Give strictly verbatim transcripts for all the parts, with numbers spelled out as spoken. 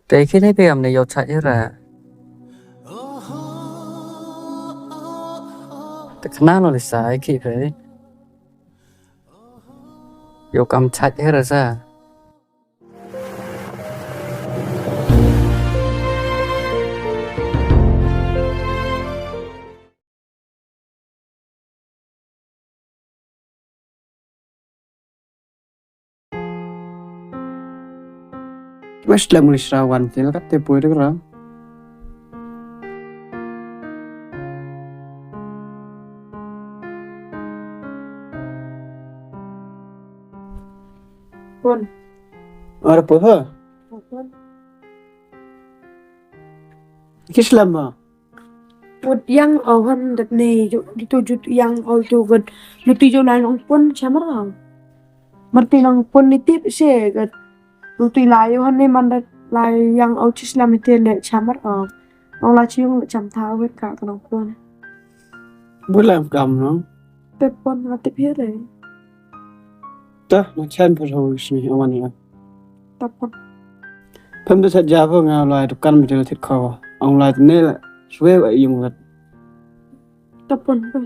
Te ki ne pe am ne yow chait hera. Te khana no le sa ki pe. Yow kam chait hera sa. Mas la muli srawan te la kat te poi de ra. Pon. Ara poi ha? Pon. Ki slem ma? Put yang o han dat ne, ju, tu ju yang o tu gat. Luti ju lai nong pun chamar ang. Marti nong pun ni tip se gat. Luti lai o han ne man dat lai yang o chi slem ite le chamar ang. Nong lai chi yung le cham tha wet ka ka nong pun. Bulam kam no. Pe pon nga tip he le. Ta, ma chan pa ho sni awan ya. Ta pon. Pem da sa ja pho nga lai dukan mi te la thit kho. Ong lai ne la. Swe wa yung gat. Ta pon pon.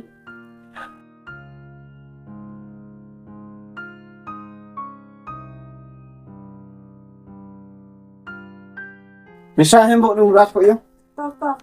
Misa hem bo nung rak ko yo. Ta ta.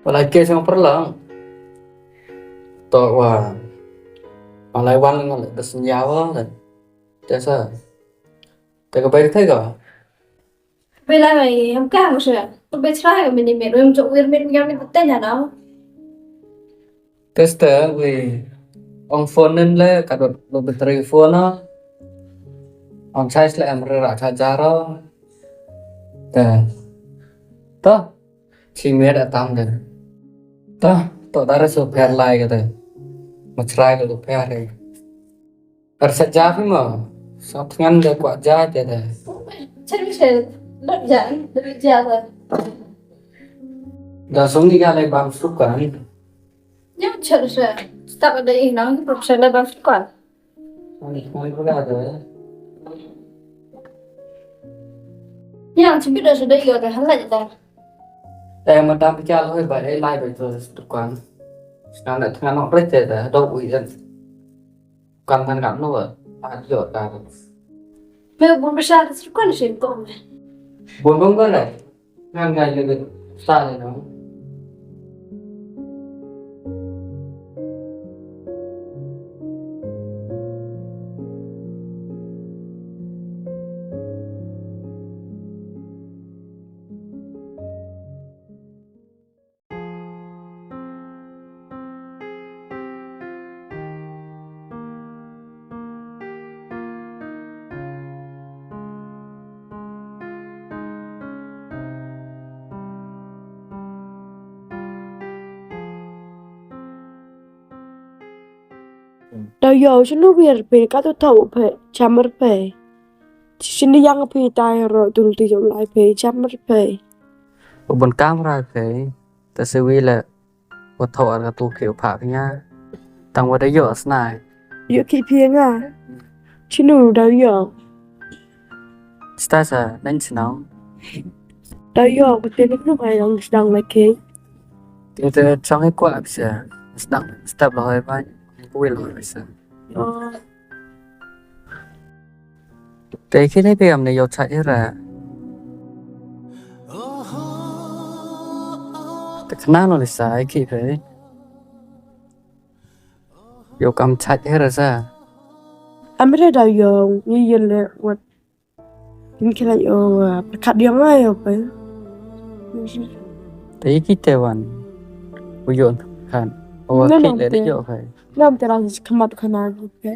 Walai ke sang perlang. To wa. Walai wan ngal da senyawa dan. Jasa. Te ka bai te ka. Bai lai bai, em ka mo se. To bai chrai ka mini met, em jok wir met, ngam met te nya na. Teste wi ong phone nen le ka dot lo battery phone na. Ong charge le em re ra charger ro. Te. To. Chi met a tam de. To. To dare so pher lai ka te. Ma chrai ka lo pher re. Ar sa ja phi ma. Sa tngan de kwa ja te de. Chari se. Lut ja. Lut ja de. Da song ni ka le bam suk kan. Nyam char sa. Stop ada ih nang, professional bang sukal. Ani, ani pura ada. Ya, chibi da sudah iya da halai da. Eh, madam pika lo ba, eh, lai ba tu dukan. Sekarang nak tengah nak rete da, dok uyan. Kan kan kan no ba. Ah, yo da. Me bun besar dukan sih tu me. Bun bun kan da. Ngan ngai le sa le no. Daw yow, chinu biar phi, ka tu tau phi, chamar phi. Chini yang phi tai ro, tul ti jom lai phi, chamar phi. U bun kamra phi, ta se wi le, wa tau ar ka tu ki u pha phi nga. Tang wa da yow snai. Yow ki phi nga. Chinu daw yow. Sta sa, nang chnong. Daw yow, ko te nuk ai dang sdang la ke. Te te chong e kwa sa. Sdang, step la hoi ba. Ko wi la hoi sa. Oh. Te ki ne pe am ne yow chat era. Te khana no le sa, ai ki pe. Yow kam chat era sa. Amre daw yow, ni yel le wat. Kin kila yow, ah, pyrkhat yow nga yow pe. Te ki te wan. U yow khan. O wa ki le yow hai. Nam te rang si khamat khana ki pe.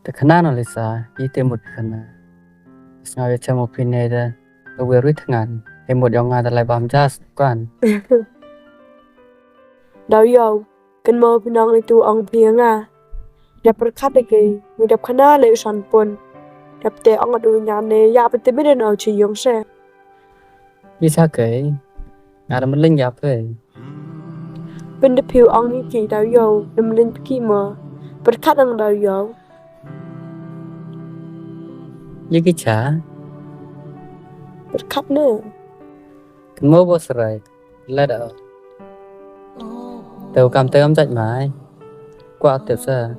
Te khana no le sa, i te mut khana. Sngaw ya chamo phi ne da, da wi rui thngan, e mut yong nga da lai bam jas kan. Daw yow, kan mo phi nong itu ong phi nga. Da pyrkhat de ke, mi dap khana le u san pun. Dap te ong du nya ne, ya pe te mi de no chi yong se. Isa ke, nga da mling ya pe. Pynda phi u ong ni ki daw yow, da mling ki mo. Pyrkhat ang daw yow. Ye ki cha? Pyrkhat ne. Kan mo bo srai. Lada. Te u kam te kam jait mai. Kwa te sa.